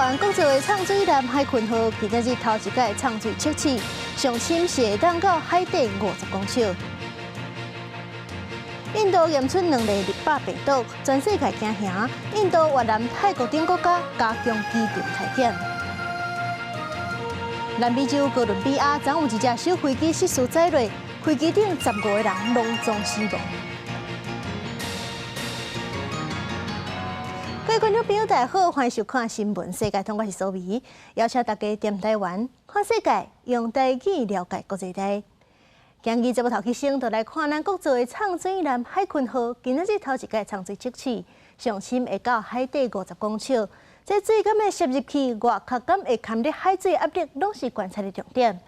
灣國造的藏水艦海鯤號，今仔日頭一擺藏水測試，上深是會當到海底50公尺。印度驗出兩例日巴病毒，全世界驚嚇。印度、越南、泰國等國家加強機場篩檢。南美洲哥倫比亞昨有一隻小飛機失事載落，飛機頂15個人攏總死亡。各位觀眾朋友，大家好，歡迎收看《新聞世界通》，我是蘇眉，邀請大家踮台灣看世界，用台語了解國際大。今日節目頭起先，就來看咱國造的藏水艦海鯤號，今仔日頭一擺藏水測試，上深會到海底50公尺。這水敢會滲入去，外殼敢會堪咧海水壓力，攏是觀察的重點。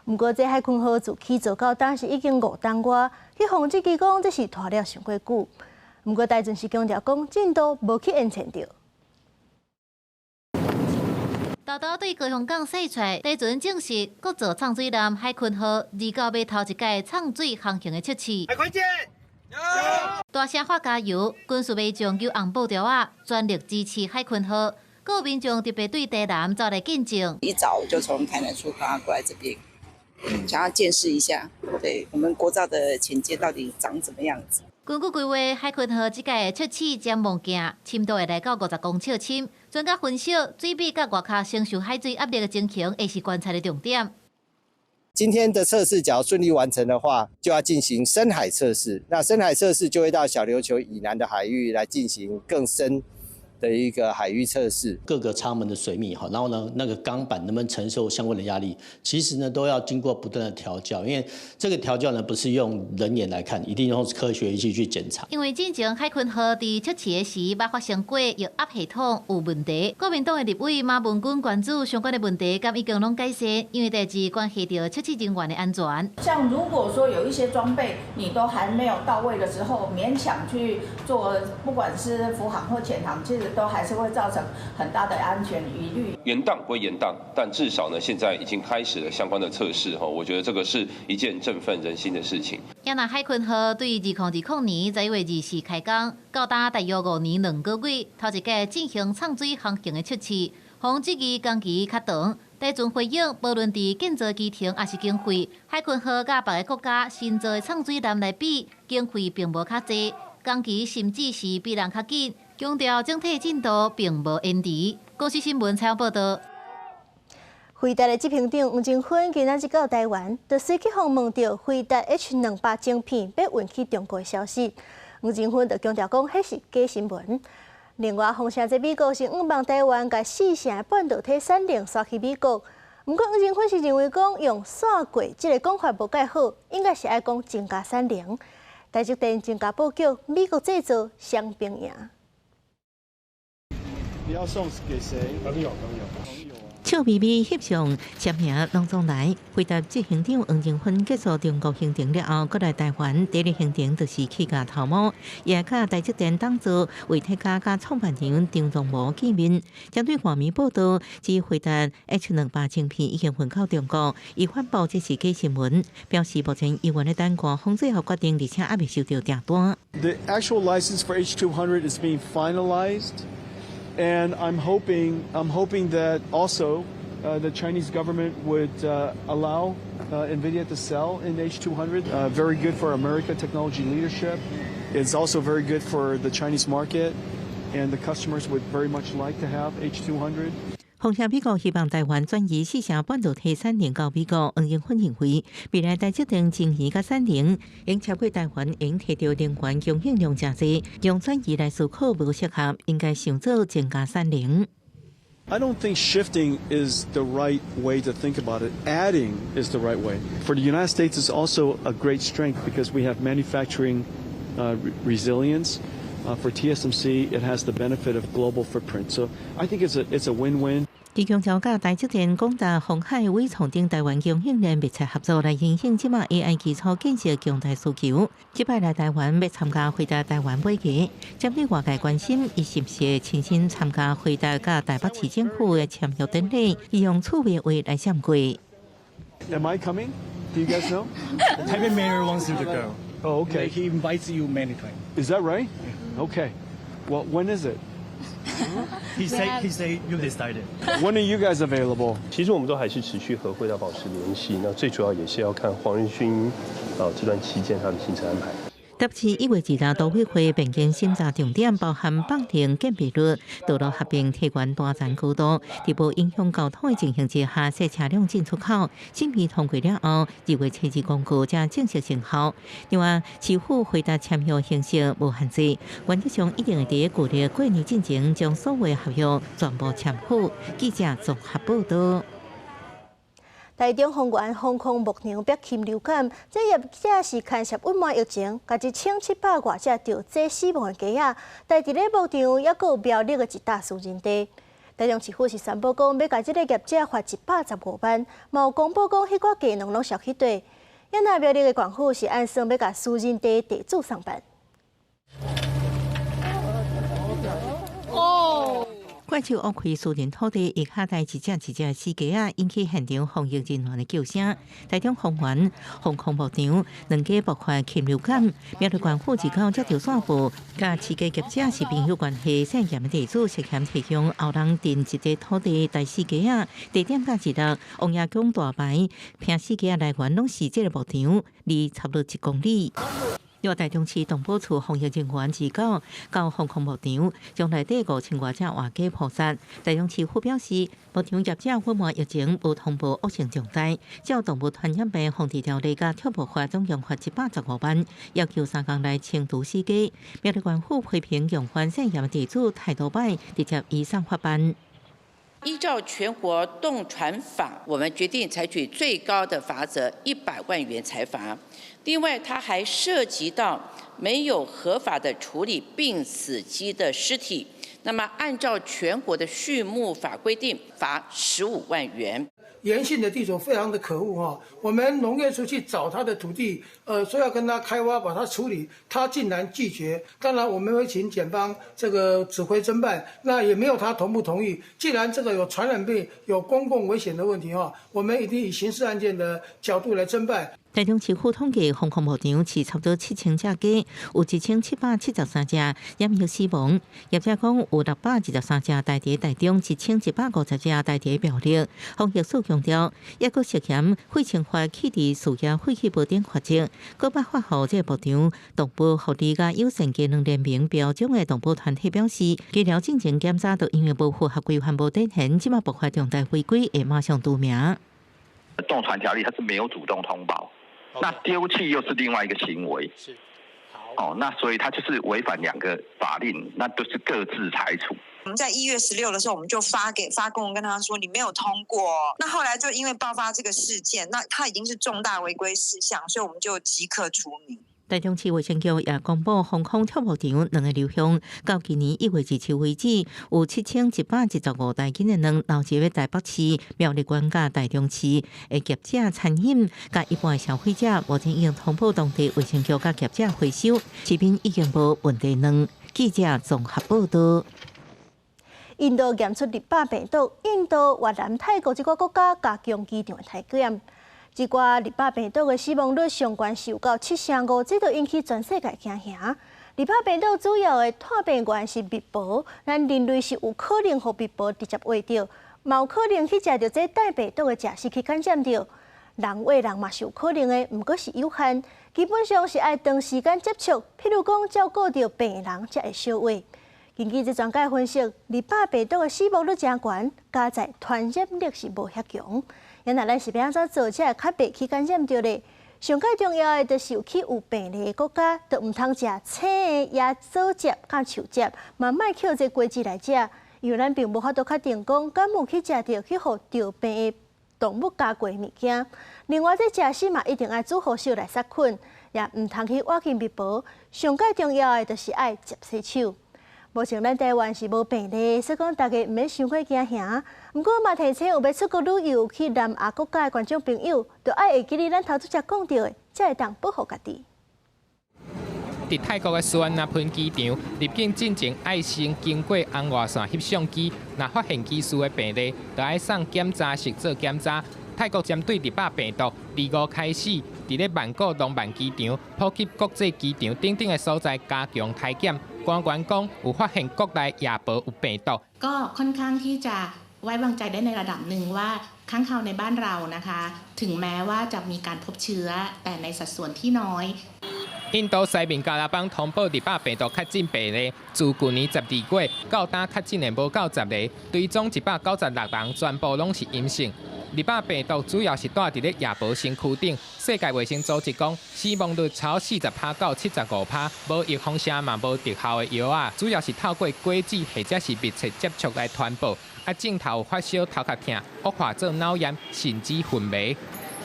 毋過，這海鯤號自起造到今是已經5冬外，去予質疑講這是拖了傷過久。毋過，台船是強調講進度無去延遲著。豆豆對高雄港駛出來，台船證實國造藏水艦海鯤號29欲頭一擺藏水航行的測試。海鯤艦，大聲喊加油，軍事民眾舉紅布條仔，全力支持海鯤號。閣有民眾特別對台南走來見證。一早就從台南出發過來這邊，想要見識一下，對我們國造的潛艦到底長怎麼樣子。根據規劃，海鯤號這擺測試展望鏡，深度會來到50公尺深。專家分析，水密佮外殼承受海水壓力的情形，會是觀察的重點。今天的測試，假如順利完成的話，就要進行深海測試。那深海測試就會到小琉球以南的海域來進行更深的一個海域測試。各個艙門的水密哈，然後呢，那個鋼板能不能承受相關的壓力，其實呢都要經過不斷的調校，因為這個調校呢不是用人眼來看，一定用科學儀器去檢查。因為之前海鯤號佇測試的時，捌發生過液壓系統有問題。國民黨的立委馬文君關注相關的問題，敢已經攏改善，因為代誌關係著測試人員的安全。像如果說有一些裝備你都還沒有到位的時候，勉強去做，不管是浮航或潛航，其實都還是會造成很大的安全疑慮。延宕歸延宕，但至少呢，現在已經開始了相關的測試哈，我覺得這個是一件振奮人心的事情。也若海鯤號對2020年11月24開工，到今大約5年2個月，頭一擺進行藏水航行的測試，予質疑工期較長。台船回應，無論佇建造期程抑是經費，海鯤號佮別个國家新造的藏水艦來比，經費並無較濟，工期甚至是比人較緊。強調整體進度並無延遲。公視新聞採訪報道。輝達的執行長黃仁勳今仔日到台灣，就隨去予問著輝達 H200晶片欲運去中國的消息。黃仁勳就強調講，彼是假新聞。另外，封聲這美國是向望台灣共四成半導體產能徙去美國。毋過，黃仁勳是認為講用徙過這个講法無蓋好，應該是愛講增加產能。台積電增加布局，美國製造雙邊贏。你要送給誰？朋友，朋友。笑眯眯翕相，簽名攏總來。輝達執行長黃仁勳結束中國行程了後，閣來台灣。第一行程就是去共頭毛，也佮台積電董事魏哲家佮創辦人張忠謀見面。針對外媒報道，指輝達 H200晶片已經運到中國，伊反駁這是假新聞，表示目前猶原咧等官方最後決定，而且猶未收到訂單。 The actual license for H200 is being finalized. And I'm hoping that also the Chinese government would allow NVIDIA to sell in H200. Very good for America technology leadership. It's also very good for the Chinese market, and the customers would very much like to have H200. 封聲美國希望台灣轉移四成半導體產能到美國，黃仁勳認為未來台積電晶圓佮產能應超過台灣，應提著能源供應量誠濟，用轉移來思考無適合，應該想做增加產能。 I don't think shifting is the right way to think about it. Adding is the right way. For the United States, it's also a great strength because we have manufacturing resilience. For TSMC, it has the benefit of global footprint. So I think it's a win-win. 伊強調，佮台積電、廣達、鴻海、緯創等台灣供應鏈密切合作，來因應這馬 AI 基礎建設強大需求。這擺來台灣欲參加輝達台灣買家，針對外界關心，伊是毋是會親身參加輝達佮台北市政府的簽約典禮，伊用趣味話來閃過。 Am I coming? Do you guys know? The Taipei mayor wants you to go. Oh, okay. He invites you many times. Is that right? Okay. Well, when is it? He say you decided. When are you guys available? 其實我們都還是持續和會道保持聯繫。那最主要也是要看黃仁勳啊這段期間他的行程安排。台北市1月2日都委會變更審查重點，包含放停建蔽率、道路合併提懸大層高度，佇無影響交通的情形之下，設車輛進出口。審議通過了後，2月7日公告才正式生效。另外，市府回答簽約形式無限制，原則上一定會佇舊曆過年進前將所有合約全部簽好。記者綜合報導。台中豐原防空牧場爆禽流感，這業者是牽涉隱瞞疫情，共1700外隻著這死亡的雞仔，但佇咧牧場猶閣有苗栗的一大私人地。台中市府是宣布講，欲共這个業者罰115萬，嘛有公布講，彼寡雞卵攏銷去佗。啊若苗栗的縣府是按算欲共私人地地主送辦。哦。怪獸挖開私人土地，伊跤袋一隻一隻死雞仔，引起現場防疫人員的叫聲。台中豐原防空牧場兩家爆發禽流感，苗栗縣府二九接著宣布，佮飼雞業者是朋友關係，姓嚴的地主涉嫌提供後人鎮一塊土地來飼雞仔，地點佮一六王爺宮大牌，拼死雞仔來源攏是這个牧場，離差不多1公里。另外，台中市動保處防疫人員自九到防空牧場，將內底5000外隻活雞撲殺。台中市府表示，牧場業者隱瞞疫情，無通報惡性重大，照動物傳染病防治條例佮畜牧法，總共罰115萬，要求3工內清除死雞。苗栗縣府批評用番姓嚴地主態度歹，直接移送法辦。依照全國動傳法，我們決定採取最高的罰則100萬元裁罰。另外，它還涉及到沒有合法的處理病死雞的屍體，那麼按照全國的畜牧法規定，罰15萬元。嚴姓的地主非常的可惡哈，我們農業處去找他的土地，說要跟他開挖把它處理，他竟然拒絕。當然我們會請檢方這個指揮偵辦，那也沒有他同不同意。既然這個有傳染病、有公共危險的問題哈，我們一定以刑事案件的角度來偵辦。台中市府統計，防空牧場飼差不多7000隻雞，有1773隻染疫死亡。業者講有623隻待佇台中，1150隻待佇苗栗。防疫署強調，抑閣涉嫌廢清法棄置飼業廢棄物等罰則，閣捌發予這个牧場動物福利佮友善雞卵聯盟標準的動保團體表示，雞寮進前檢查都因為無符合規範無展現，這馬爆發重大違規，會馬上除名。動傳條例它是沒有主動通報。那丟棄又是另外一個行為，是，好，哦，那所以他就是違反兩個法令，那都是各自裁處。我們在1月16的時候，我們就發公文跟他說，你沒有通過。那後來就因為爆發這個事件，那他已經是重大違規事項，所以我們就即刻除名。台中市衛生局也公布，防空畜牧場兩个流向，到今年1月27為止，有7115公斤的卵流入台北市、苗栗縣佮台中市的業者餐飲，佮一般的消費者，目前已經通報當地衛生局佮業者回收，市面已經無問題卵。記者綜合報導。印度驗出日巴病毒，印度、越南、泰國這個國家加強機場的篩檢。這寡日巴病毒的死亡率上懸是有到7.5%，這就引起全世界驚嚇。日巴病毒主要的傳病源是蜜婆，咱人類是有可能予蜜婆直接餵著，嘛有可能去食著這帶病毒的食食去感染著。人餵人嘛是有可能的，毋過是有限，基本上是愛長時間接觸，譬如講照顧著病人才會相餵。根據這專家分析，日巴病毒的死亡率誠懸，佳哉傳染力是無遐強。若咱是欲按怎做，才會較袂去感染著咧？上蓋重要的就是有去有病例的國家，就毋通食青的椰棗汁佮樹汁，嘛莫抾這果子來食，因為咱並無法度確定講，敢有去食著去予著病的動物咬過的物件。另外，這食食嘛一定愛煮予熟來殺菌，也毋通去倚近蜜婆。上蓋重要的就是愛捷洗手。目前咱台灣是無病例，所以講大家毋免傷過驚嚇。毋過嘛提醒有欲出國旅遊去南亞國家的觀眾朋友，著愛會記得咱頭拄才講著的，才會當保護家己。佇泰國的素萬那噴機場入境進前，愛先經過紅外線翕相機，若發現疑似的病例，就愛送檢查室做檢查。泰國針對日巴病毒，25開始，佇咧曼谷廊曼機場、普吉國際機場等等的所在加強篩檢。官員講有發現國內夜蟒有病毒。 ก็ค่อนข้างที่จะไว้วางใจได้ในระดับหนึ่งว่าค้างคาวในบ้านเรานะคะถึงแม้ว่าจะมีการพบเชื้อแต่ในสัดส่วนที่น้อย 印度西孟加拉邦通報日百病毒確診病例，自舊年12月到今確診的無夠10个，追蹤196人，全部攏是陰性。日百病毒主要是蹛佇咧夜蟒身軀頂。世界衛生組織講，死亡率超40趴到75趴，無預防射嘛無特效的藥仔，主要是透過果子或者是密切接觸來傳播。啊，症頭有發燒、頭殼疼、惡化做腦炎，甚至昏迷。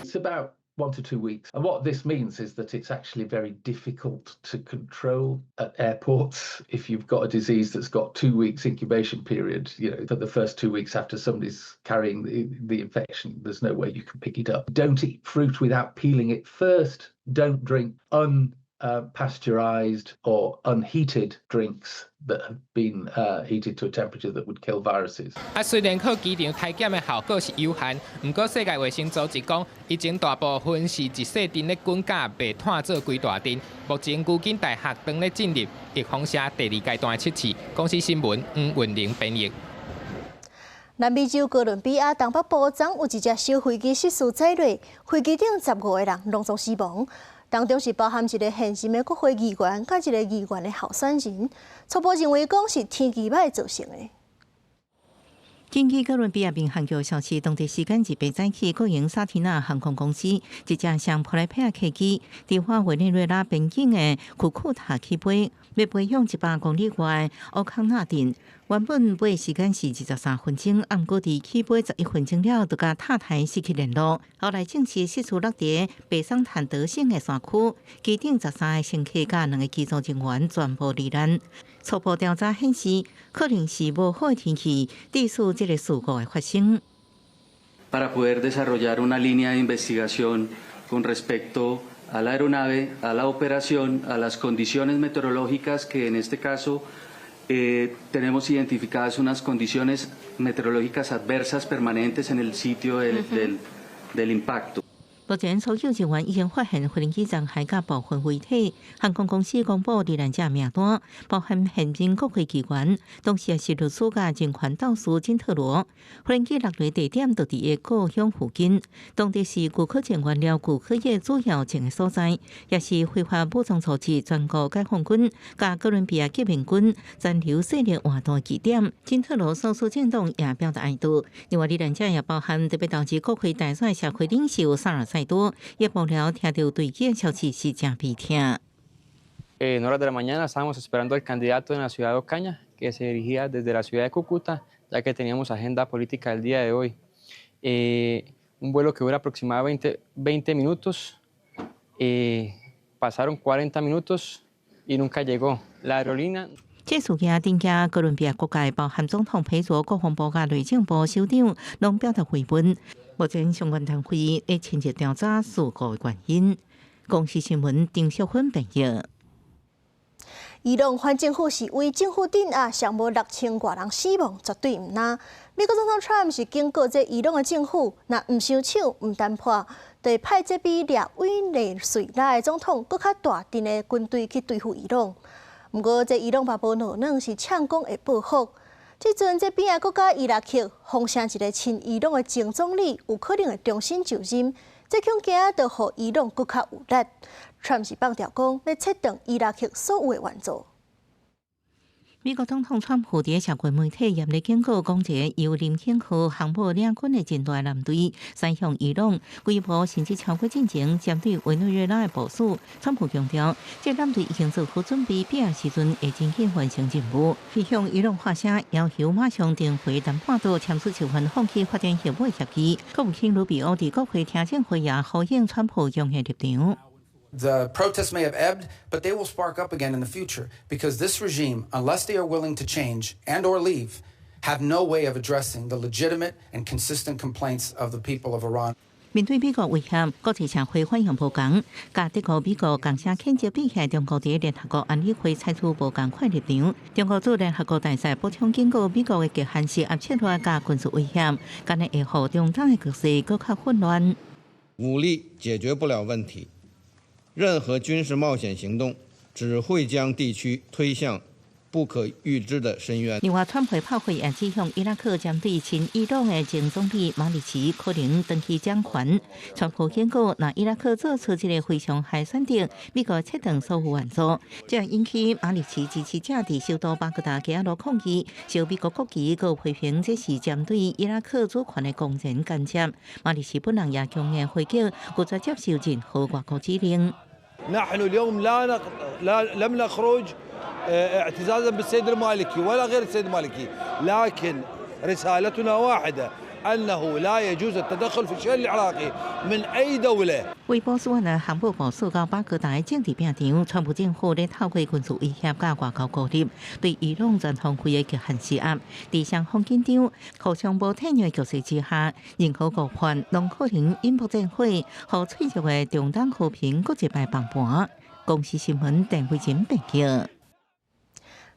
It's about 1 to 2 weeks. And what this means is that it's actually very difficult to control at airports if you've got a disease that's got 2 weeks incubation period. For the first 2 weeks after somebody's carrying the infection, there's no way you can pick it up. Don't eat fruit without peeling it first. Don't drink unpasteurized or unheated drinks that have been heated to a temperature that would kill viruses. 啊，雖然靠機場篩檢的效果是有限，毋過世界衛生組織講，以前大部分是一細陣咧滾甲袂湠做規大陣。目前牛津大學正咧進入預防射第二階段測試。公視新聞黃雲玲編譯。南美洲哥倫比亞東北部昨有一隻小飛機失事載落，飛機頂15個人攏總死亡。當中是包含一個現任的國會議員，佮一個議員的候選人。初步認為講是天氣䆀造成的。根據哥倫比亞民航局消息，當地時間28早起，國營薩提納航空公司一架雙普萊佩亞客機，佇法委內瑞拉邊境的庫庫塔起飛，欲飛向100公里外的奧康納鎮。原本飛時間是23分鐘，毋過佇起飛11分鐘了，就佮塔台失去聯絡。後來證實失事落佇北桑坦德省的山區，機頂13個乘客佮兩個機組人員全部罹難。初步調查顯示，可能是無好的天氣，致使這个事故的發生。 Para poder desarrollar una línea de investigación con respecto a la aeronave, a la operación, a las condiciones meteorológicas que en este caso tenemos identificadas unas condiciones meteorológicas adversas permanentes en el sitio del impacto. 目前搜救人員已經發現飛機殘骸佮部分遺體。航空公司公布罹難者名單，包含現任國會議員，同時也是律師佮人權鬥士金特羅。飛機落雷地點就佇伊故鄉附近，當地是古柯鹼原料古柯葉主要種的所在，也是非法武裝組織全國解放軍佮哥倫比亞革命軍殘留勢力活動據點。金特羅所屬政黨也表達哀悼。另外，罹難者也包含特別導致國會大選社會領袖薩爾塞多，也爆料聽著墜機消息是誠悲痛。 En horas de la mañana estábamos esperando al candidato en la ciudad de Ocaña, que se dirigía desde la ciudad de Cúcuta, ya que teníamos agenda política el día de hoy. Un vuelo que dura aproximadamente 20 minutos, pasaron 40 minutos y nunca llegó. La aerolínea 這事件震驚哥倫比亞各界，包含總統佩卓、國防部佮內政部首長，攏表達慰問。目前相關單位會深入調查事故的原因。公視新聞丁淑芬編譯。伊朗反政府示威，政府鎮壓，上無6000外人死亡，絕對毋若。美國總統川普是警告這伊朗的政府，若毋收手、毋談判，就會派這比掠委內瑞拉的總統閣較大陣的軍隊去對付伊朗。毋過，這伊朗嘛無落軟，是嗆講會報復。這陣這邊仔國家伊拉克，風聲一個親伊朗的前總理有可能會重新就任，這恐驚就予伊朗閣較有力。川普是放調講，欲切斷伊拉克所有的援助。美國總統川普佇社群媒體嚴厲警告，講一个由林肯號航母領軍的戰大艦隊，駛向伊朗，規模甚至超過進前針對委內瑞拉的部署。川普強調，這艦隊已經做好準備，必要時陣會緊急完成任務。伊向伊朗發聲，要求馬上重回談判桌，簽署一份放棄發展核武協議。國務卿魯比歐佇國會聽證會也呼應川普強硬立場。 The protests may have ebbed, but they will spark up again in the future because this regime, unless they are willing to change and or leave, have no way of addressing the legitimate and consistent complaints of the people of Iran. 面對美國威脅，國際社會反應無仝。佮德國、美國仝聲譴責比起中國佇聯合國安理會採取無仝款立場。中國駐聯合國大使補充警告，美國的極限施壓策略佮軍事威脅，敢若會予中東的局勢閣較混亂。武力解決不了問題。任何軍事冒險行動只會將地區推向不可預知的深淵。另外，川普炮火也指向伊拉克針對親伊朗的前總理馬利奇可能長期掌權。川普警告，若伊拉克做出這个非常害選擇，美國切斷所有援助。這引起馬利奇支持者佇首都巴格達街頭抗議，燒美國國旗，閣批評這是針對伊拉克主權的公然干涉。馬利奇本人也強硬回擊，拒絕接受任何外國指令。 نحن اليوم لا لا لم نخرج اعتزازا بالسيد المالكي ولا غير السيد المالكي، لكن رسالتنا واحدة، أنه لا يجوز التدخل في الشأن العراقي من أي دولة。為波斯灣的航母部署到巴格達的政治拼場，川普政府咧透過軍事威脅佮外交孤立，對伊朗全方位的極限施壓。佇雙方緊張、互相無體諒的局勢之下，任何誤判攏可能引爆戰火，予脆弱的中東和平閣一擺崩盤。公視新聞鄧慧珍報道。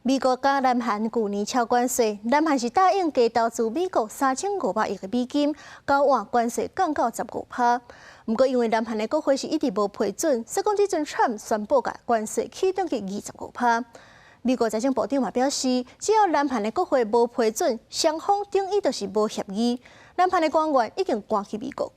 美國佮南韓舊年簽關稅，南韓是答應加投資美國3500億的美金，交換關稅降到15%。毋過因為南韓的國會是一直無批准，所以講這陣川普宣布共關稅起轉去25%。美國財政部長嘛表示，只要南韓的國會無批准，雙方等於就是無協議。南韓的官員已經趕去美國。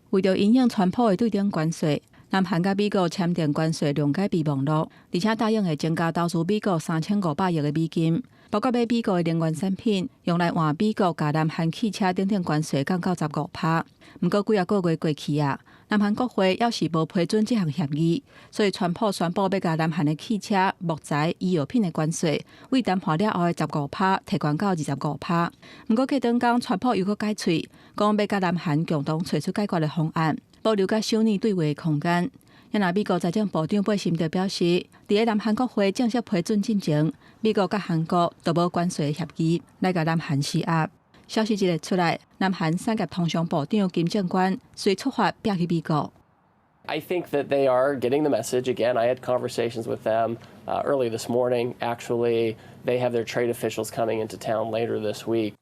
為著因應川普的對等關稅，南韓佮美國簽訂關稅諒解備忘錄，而且答應會增加投資美國3500億的美金，包括買美國的能源產品，用來換美國共南韓汽車等等關稅降到15%。毋過幾仔個月過去啊，南韓國會猶是無批准這項協議，所以川普宣布欲共南韓的汽車、木材、醫藥品的關稅，為談判了後的十五趴提懸到25%。毋過過轉工，川普又閣改喙，講欲佮南韓共同揣出解決的方案，保留佮首爾對話的空間。啊若美國財政部長貝森特表示，佇咧南韓國會正式批准進前，美國佮韓國都無關稅協議來共南韓施壓。消息一日出來，南韓產業通商部長金正官隨出發飛去美國。 I think that they are getting the message. Again, I had conversations with them early this morning. Actually, they have their trade officials coming into town later this week.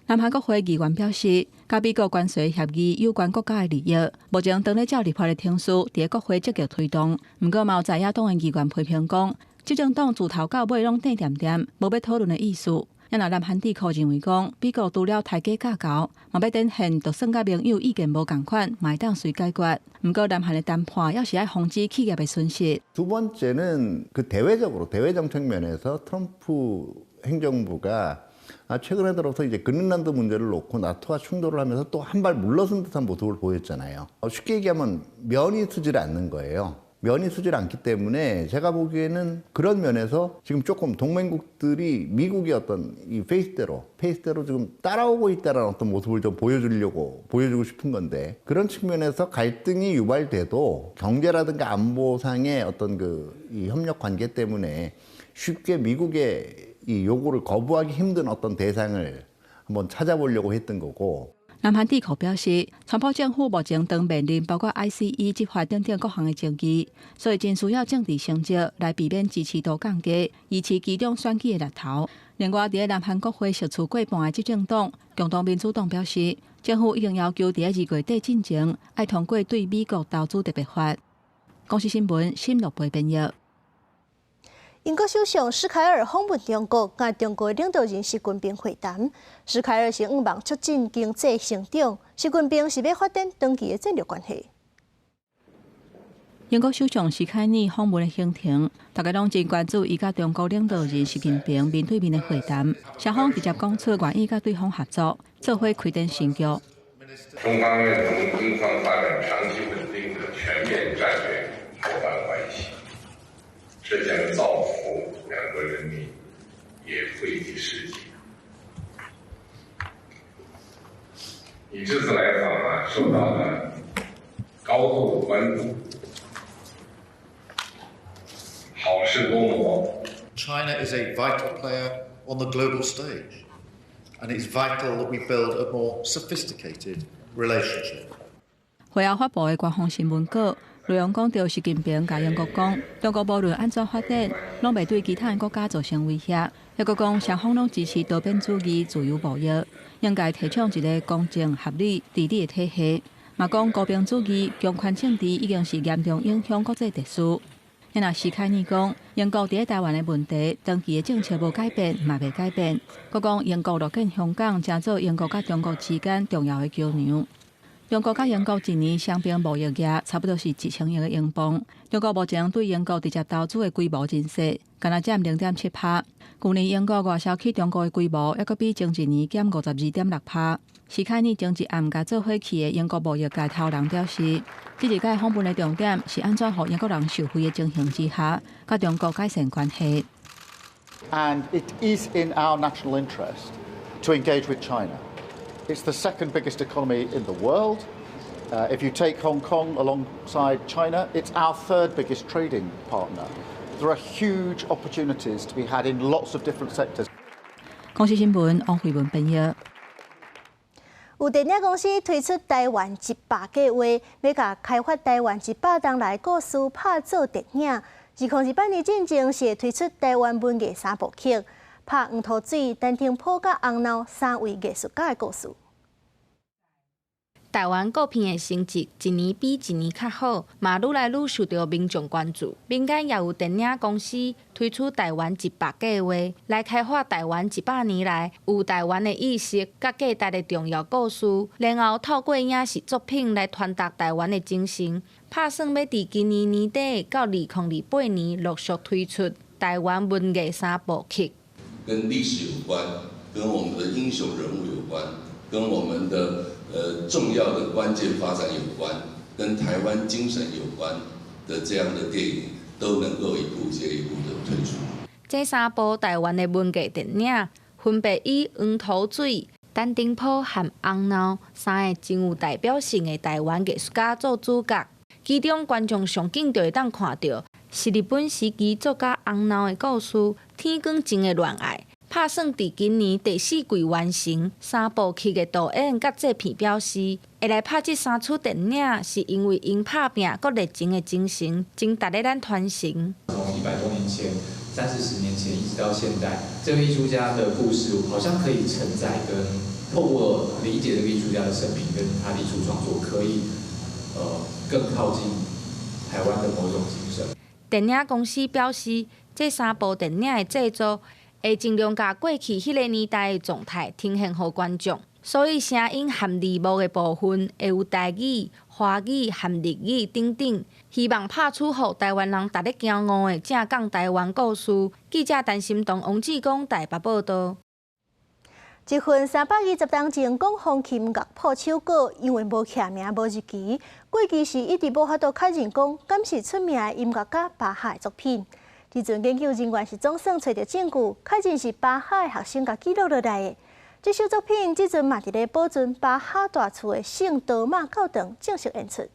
南韓國會議員表示，佮美國關稅協議有關國家的利益，目前當咧照立法的程序，佇咧國會積極推動。毋過，嘛有在野黨的議員批評講，執政黨自頭到尾攏硩恬恬，無欲討論的意思。啊若南韓智庫認為講，美國除了刣雞咬猴，嘛欲展現就算佮盟友意見無仝款，嘛會當隨解決。毋過，南韓的談判猶是愛防止企業的損失。 두 번째는 그 대외적으로 대외 정책 면에서 트럼프 행정부가 최근에 들어서 이제 그린란드 문제를 놓고 나토와 충돌을 하면서 또 한 발 물러선 듯한 모습을 보였잖아요. 쉽게 얘기하면 면이 서질 않는 거예요. 면이 서질 않기 때문에 제가 보기에는 그런 면에서 지금 조금 동맹국들이 미국의 어떤 이 페이스대로 지금 따라오고 있다는 어떤 모습을 좀 보여주려고 보여주고 싶은 건데, 그런 측면에서 갈등이 유발돼도 경제라든가 안보상의 어떤 그 이 협력 관계 때문에 쉽게 미국의 이 요구를 거부하기 힘든 어떤 대상을 한번 찾아보려고 했던 거고. 南韓智庫表示，川普政府目前當面臨包括 ICE 執法等等各項的爭議，所以真需要政治成績來避免支持度降低，維持期中選舉的力頭。另外，佇咧南韓國會席次過半的執政黨共同民主黨表示，政府已經要求佇咧2月底進前，愛通過對美國投資特別法。公視新聞新樂貝編譯。英國首相施凱爾訪問中國，佮中國領導人習近平會談。施凱爾是向望促進經濟成長，習近平是欲發展長期的戰略關係。英國首相施凱爾訪問的行程，大家攏真關注伊佮中國領導人習近平面對面的會談。雙方直接講出願意佮對方合作，做伙開展新局。中方願同英方發展長期穩定的全面戰略夥伴關係，這將造福兩國人民，也惠及世界。你這次來訪啊，受到了高度關注。好事多磨。 China is a vital player on the global stage, and it's vital that we build a more sophisticated relationship. 會後發布的官方新聞稿內容講著習近平共英國講，中國無論按怎發展，攏袂對其他的國家造成威脅。抑閣講雙方攏支持多邊主義、自由貿易，應該提倡一個公正、合理、治理的體系。嘛講孤邊主義、強權政治已經是嚴重影響國際秩序。那施凱爾講，英國佇咧台灣的問題，長期的政策無改變，嘛袂改變。閣講英國樂見香港成做英國佮中國之間重要的橋梁。中國佮英國一年雙邊貿易額差不多是1000億的英鎊。中國目前對英國直接投資的規模真細，干焦佔0.7%。舊年英國外銷去中國的規模，猶閣比前一年減52.6%。施凱爾前一暗共做伙去的英國貿易界頭人表示，這一擺訪問的重點是按怎予英國人受惠的情形之下，佮中國改善關係。 And it is in our national interest to engage with China. It's the second biggest economy in the world. If you take Hong Kong alongside China, it's our third biggest trading partner. There are huge opportunities to be had in lots of different sectors. 公視新聞王慧文編譯。有電影公司推出台灣一百計劃，欲共開發台灣100冬來故事拍做電影。2028年進前是會推出台灣文藝三部曲，拍黃土水、陳澄波佮洪鬧三位藝術家的故事。台灣國片的成績一年比一年較好，嘛愈來愈受著民眾關注。民間也有電影公司推出台灣一百計劃，來開發台灣100年來有台灣的意識佮價值的重要故事，然後透過影視作品來傳達台灣的精神。拍算欲佇今年年底到2028年陸續推出台灣文藝三部曲。跟歷史有關，跟我們的英雄人物有關，跟我們的重要的關鍵發展有關，跟台灣精神有關的這樣的電影，都能夠一步接一步的推出。這三部台灣的文藝電影，分別以黃土水、陳澄波和洪鬧三个真有代表性的台灣藝術家做主角。其中觀眾上緊就會當看著，是日本時期作家洪鬧的故事《天光前的戀愛》。拍算佇今年第四季完成三部曲的導演佮製片表示，會來拍這三齣電影，是因為𪜶拍拚閣熱情的精神，真值得咱傳承。從100多年前、三四十年前一直到現在，這個藝術家的故事，好像可以承載跟透過理解這個藝術家的生平跟他的藝術創作，可以更靠近台灣的某種精神。電影公司表示，這三部電影的製作，會盡量共過去彼个年代的狀態呈現予觀眾，所以聲音和字幕的部分會有台語、華語和日語等等，希望拍出予台灣人值得驕傲的正港台灣故事。記者陳心東、王志剛台北報導。一份320冬前管風琴樂譜手稿，因為無簽名、無日期，過去是一直無法度確認講，敢是出名的音樂家巴哈的作品。這陣研究人員是總算揣著證據，確認是巴哈的學生共記錄落來的。這首作品這陣嘛佇咧保存巴哈大厝的聖多瑪教堂正式演出。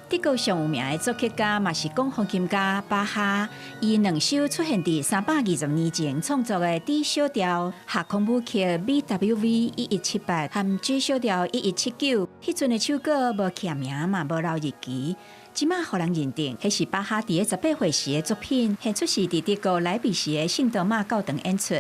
德國上有名的作曲家，嘛是管風琴家巴哈。伊兩首出現佇320年前創作的 D 小調合空舞曲 BWV 1178和 G 小調1179，彼陣的手稿無簽名嘛，無留日期。這馬予人認定，彼是巴哈佇咧18歲時的作品，現出是佇德國萊比錫的聖多瑪教堂演出。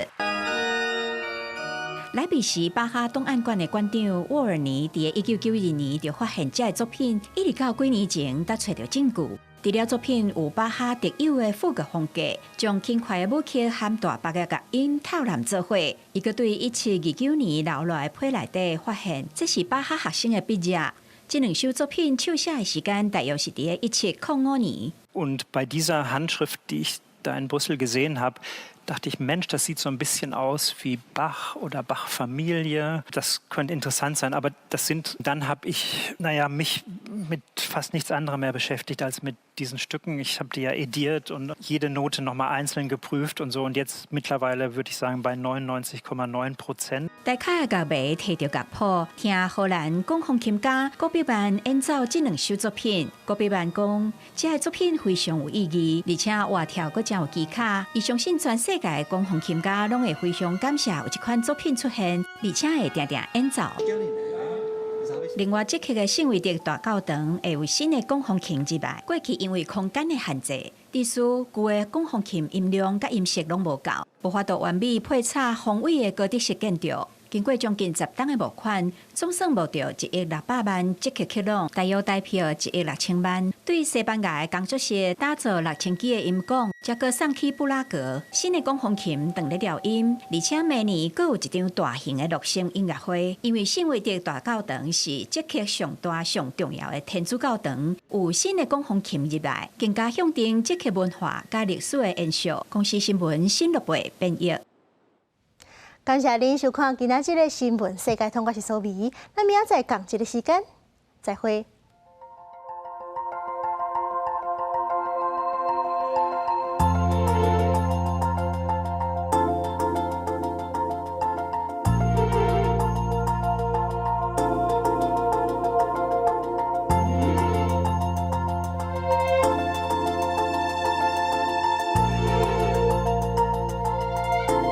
萊比錫巴哈檔案館的館長沃爾尼，佇1992年就發現這个作品，一直到幾年前才揣著證據。除了作品有巴哈特有的賦格風格，將輕快的舞曲和大鈸的樂音套攬做伙。伊閣對1729年留落來的批內底發現，這是巴哈學生的筆跡。這兩首作品手寫的時間大約是佇咧1705年。 Und bei dieser Handschrift, die ich da in Brüssel gesehen habe, dachte ich, Mensch, das sieht so ein bisschen aus wie Bach oder Bach-Familie. Das könnte interessant sein, aber das sind, dann habe ich, naja, mich mit fast nichts anderem mehr beschäftigt als mit diesen Stücken. Ich habe die ja ediert und jede Note nochmal einzeln geprüft und so. Und jetzt mittlerweile würde ich sagen bei 99,9%. 大卡的樂迷提著樂譜，聽荷蘭管風琴家古比曼演奏這兩首作品。古比曼講，這个作品非常有意義，而且活跳閣真有技巧。伊相信全世界的管風琴家攏會非常感謝有這款作品出現，而且會定定演奏。另外，捷克的聖維德大教堂會有新的管風琴入來。過去因為空間的限制，致使舊的管風琴音量佮音色攏無夠，無法度完美配插宏偉的哥德式建築。經過將近10冬的募款，總算募著1億600萬捷克克朗，大約台幣1億6千萬。對西班牙的工作室打造6000支的音管，才閣送去布拉格。新的管風琴正咧調音，而且明年閣有一場大型的樂聲音樂會。因為聖維德大教堂是捷克上大上重要的天主教堂，有新的管風琴入來，更加象徵捷克文化佮歷史的延續。公視新聞新樂貝編譯。感謝您收看今仔日的新聞世界通，我是蘇美。咱明仔載仝一个時間，再會。